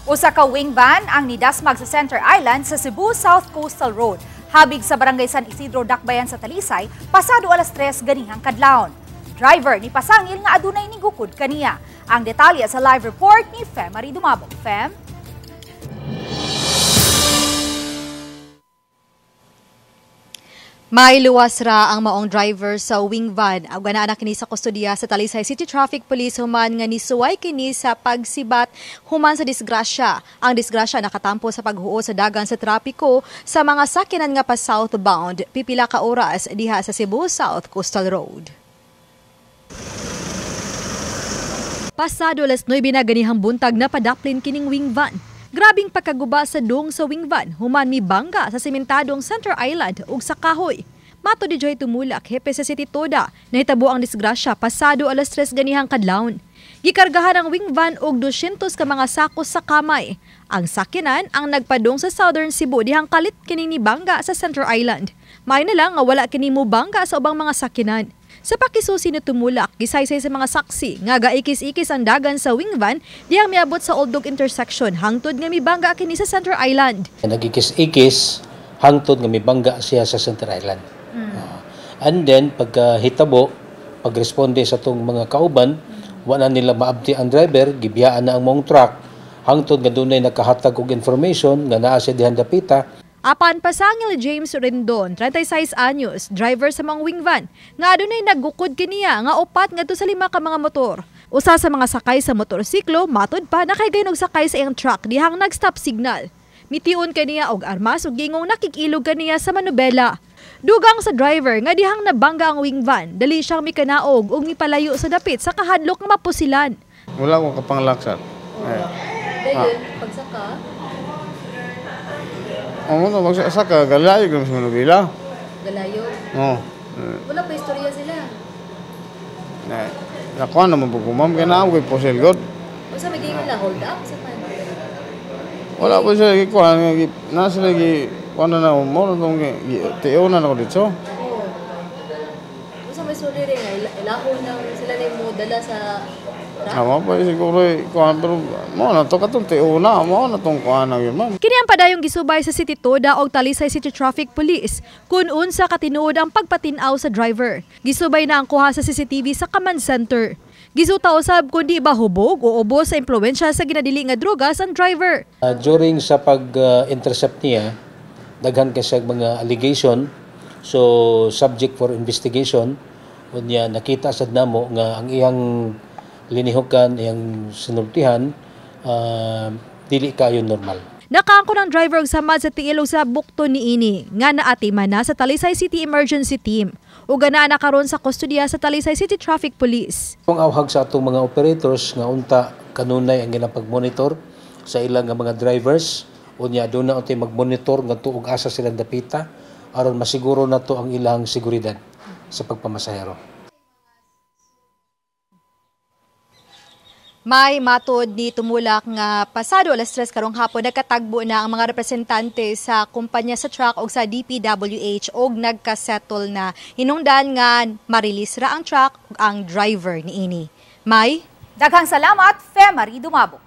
Usa ka wing van ang nidasmag sa Center Island sa Cebu South Coastal Road. Habig sa Barangay San Isidro, Dakbayan sa Talisay, pasado alas 3 ganihang kadlawon. Driver ni pasangil nga adunay nigukod kaniya. Ang detalye sa live report ni Femary Dumabok. Fem? May luwas ra ang maong driver sa wing van. Ug ana kini sa kustodiya sa Talisay City Traffic Police human nga nisuway kini sa pagsibat human sa disgrasya. Ang disgrasya nakatampo sa paghuo sa dagan sa trapiko sa mga sakyanan nga pa southbound pipila ka oras diha sa Cebu South Coastal Road. Pasado alas 9 na ganihang buntag na padaplin kining wing van. Grabing pagkaguba sa dong sa wing van, human mibangga sa sementadong Center Island ug sa kahoy. Mato di Joy Tumulak, hepe sa City Toda, nahitabo ang disgrasya pasado alas 3 ganihang kadlawon. Gikargahan ang wing van og 200 ka mga sako sa kamay. Ang sakyanan ang nagpadung sa Southern Cebu dihang kalit kining nibangga sa Center Island. May na lang nga wala kini mobangga sa ubang mga sakyanan. Sa pakisusi ni Tumulak, gisaysay sa mga saksi nga gaikis-ikis ang dagan sa wing van dihang miabot sa Old Dog intersection hangtod nga mibangga kini sa Center Island. Nagikis-ikis hangtod nga mibangga siya sa Center Island. And then pagkahitabo, pagresponde sa tong mga kauban, wala nila maabti ang driver, gibiyaan na ang mong truck hangtod nga dunay nakahatag og information nga naa siya dihang dapita. Apan pasangil James Rendon, 36 anyos, driver sa mga wing van, nga adunay naggukod kiniya nga upat ngadto sa 5 ka mga motor. Usa sa mga sakay sa motorsiklo, matod pa nakaigayon og sakay sa iyang truck dihang nag-stop signal. Mitiun kaniya og armas ug gingong nakikilog kaniya sa manubela. Dugang sa driver nga dihang nabangga ang wing van, dali siyang mikanaog ug mipalayo sa dapit sa kahadlok nga mapusilan. Wala ko kapanglaksan. Dayon pagsaka Ang ano, magsasaka, galayo kami sa Manubila. Galayo? Oo. Wala pa istorya sila? Nakuha naman po ma'am, kaya naam ko'y pusil god. O sa magiging nila, hold up sa man? Wala po sila, kuha, nasa lagi, kuha na na, mo, tiyo na ako dito. Oo. O sa may istorya rin, ilaho na sila na yung dala sa truck? Tama pa, siguro, kuha, pero mo na to, katong tiyo na, mo na tong kuha na yun, ma'am. Kini ang padayong gisubay sa City Toda og Talisay City Traffic Police kung unsa katinuod ang pagpatin-aw sa driver. Gisubay na ang kuha sa CCTV sa Command Center. Gisuta usab kung di ba hubog o ubos sa impluwensya sa ginadili nga drogas ang driver. During sa pag-intercept niya, daghan kay siya mga allegation, so subject for investigation. Unya nakita sad namo nga ang iyang linihukan, iyang sinultihan, dili kayo normal. Nakaangko ng driver og samad sa tiil ug sa bukto niini nga naatiman na sa Talisay City Emergency Team ug naa na karon sa kustodiya sa Talisay City Traffic Police. Ang awhag sa atong mga operators nga unta kanunay ang ginapag-monitor sa ilang nga mga drivers, unya aduna untay mag-monitor ngadto og asa silang dapita aron masiguro nato ang ilang seguridad sa pagpamasahero. May matod ni Tumulak nga pasado alas 3 karong hapon nagkatagbo na ang mga representante sa kumpanya sa truck og sa DPWH og nagkasettle na. Hinungdan nga ma-release ra ang truck ug ang driver niini. May daghang salamat, Femary Dumabok.